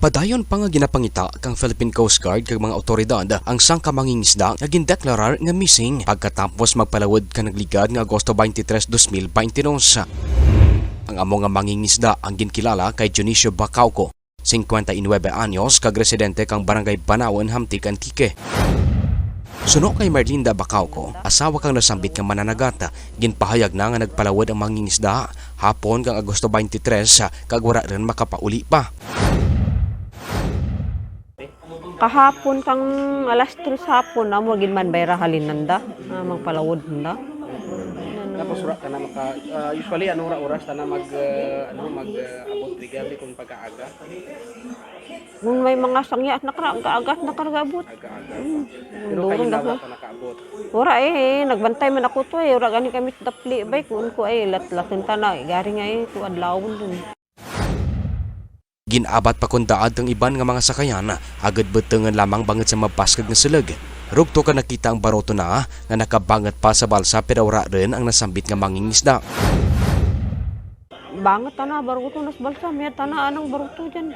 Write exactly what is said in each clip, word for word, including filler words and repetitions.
Padayon pa nga ginapangita kang Philippine Coast Guard kag mga awtoridad ang sangka mangingisda nga gindeklarar nga missing pagkatapos magpalawod kang nagligad nga Agosto twenty-three, dos mil twenty-dos. Ang amo nga mangingisda ang ginkilala kay Dionisio Bacauco, singkwenta y nuwebe anyos, kag residente kang Barangay Banaon, Hamtic, Antique. Suno kay Merlinda Bacauco, asawa kang nasambit nga mananagat, ginpahayag na nga nagpalawod ang mangingisda hapon kang Agosto twenty-three kag wara run makapauli pa. Kahapon kang alas tres hapon, amo gid man bay ra halin nanda, ah, magpalawod nanda. Tapos wara tana maka-, ah, usually, ano ora-, oras tana mag-, ah, ano, mag-, ah, abot rugya bi kon pag-aaga? Kon may mga sangya, nakara-, aga-aga nakaraabot. Aga-aga. Hmm. Pero kayo na wara tana kaabot? Wara, eh, nagbantay man ako to, eh. Wara gani kami dapli bay, kuon ko, eh, lat-, latun tana, eh, gari nga, eh, to adlawon dun. Gin-abat pa kon daad kang iban nga mga sakayan, agud butungun lamang bangud sa mabaskug nga sulug. Rugto kang nakita ang baroto na nga nakabangut pa sa balsa, pero wara run ang nasambit nga mangingisda. Bangut tana baroto na sa balsa, mayad tana anang baroto dyan.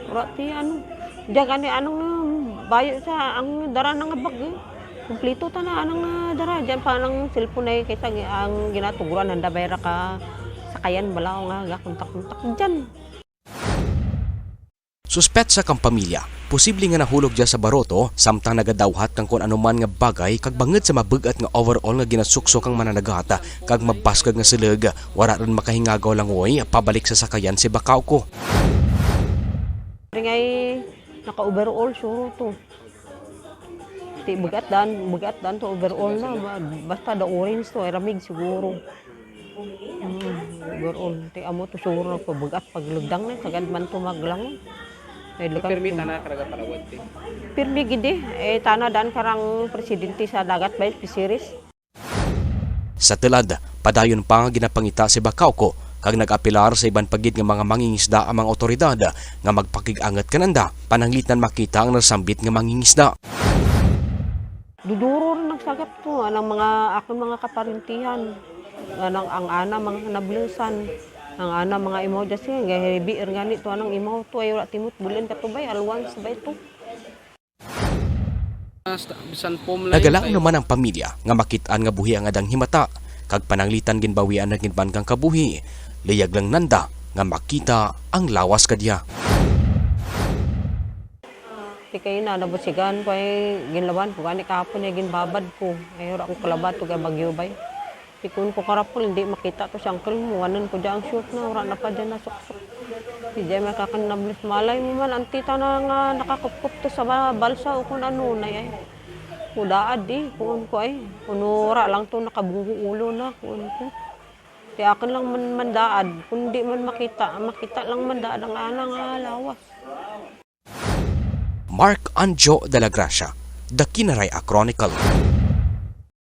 Wara ti ano. Dyan gani anang, ah, bayo sa ang dara na nga bag, eh. Kumpleto tana anang, ah, dara. Dyan pa anang cellphone ay kaysa gi-, ang ginatugroan nanda bay ra ka sakayan bala nga gakontak-kontak dyan. Suspetsa kang pamilya, posible nga nahulog dya sa baroto, samtang nagadawhat kang kon anuman nga bagay, kag bangud sa mabug-at nga overall nga ginasuksok kang mananagat, kag mabaskug nga sulug, wara run makahingagaw langoy pabalik sa sakayan si Bacauco. Ringay naka-overall siguro to. Ti bug-at dan, bug-at dan to overall na, ba-, basta da orange to, ay ramig siguro. Hmm, overall. Ti amo to siguro nagpabug-at paglugdang na, sagad man to maglangoy. Ay, lukat. Pirmi tana karaga palawod, ti? Pirmi gid, eh. Eh, tana dan karang presidente sa dagat bay, fisheries. Sa tulad, padayon pa nga ginapangita si Bacauco, kag nag-apelar sa iban pa gid nga mga mangingisda ang mga awtoridad nga magpakig-angut kananda, pananglitan makita ang nasambit nga mangingisda. Duduro run nagsagap to, anang mga, akun mga kaparintihan, anang, ang ana mga kanablusan, ang ana mga imaw dya siya, gahibi run gani to, anang imaw to, ay wara ti mot bul-un kato bay, allowance bay to. Nagalaum na man ang pamilya nga makit-an nga buhi ang andang himata, kag pananglitan ginbawian run gid man kang kabuhi, luyag lang nanda nga makita ang lawas kadya. Ti kay na, nabusigan ko ay ginlawan ko gani kahapon ay ginbabad ko. Ay wara ko kalabad to kay bagyo bay. Ti kuon ko karapul, indi makita to si uncle mo. Wanun ko dya ang short na, wara na pa dya nasuksok. Ti dya may kakanablis. Malay mo man, anti tana nga nakakupkup to sa ba-, balsa o kon ano na ay. Kudaad di, kuon ko ay. Kuno wara lang to nakabunggo ulo na, kuon ko. Ti akun lang man, man daad, kundi man makita, makita lang man daad ang ana nga lawas. Mark Anjo de la Gracia, The Kinaray-a Chronicle.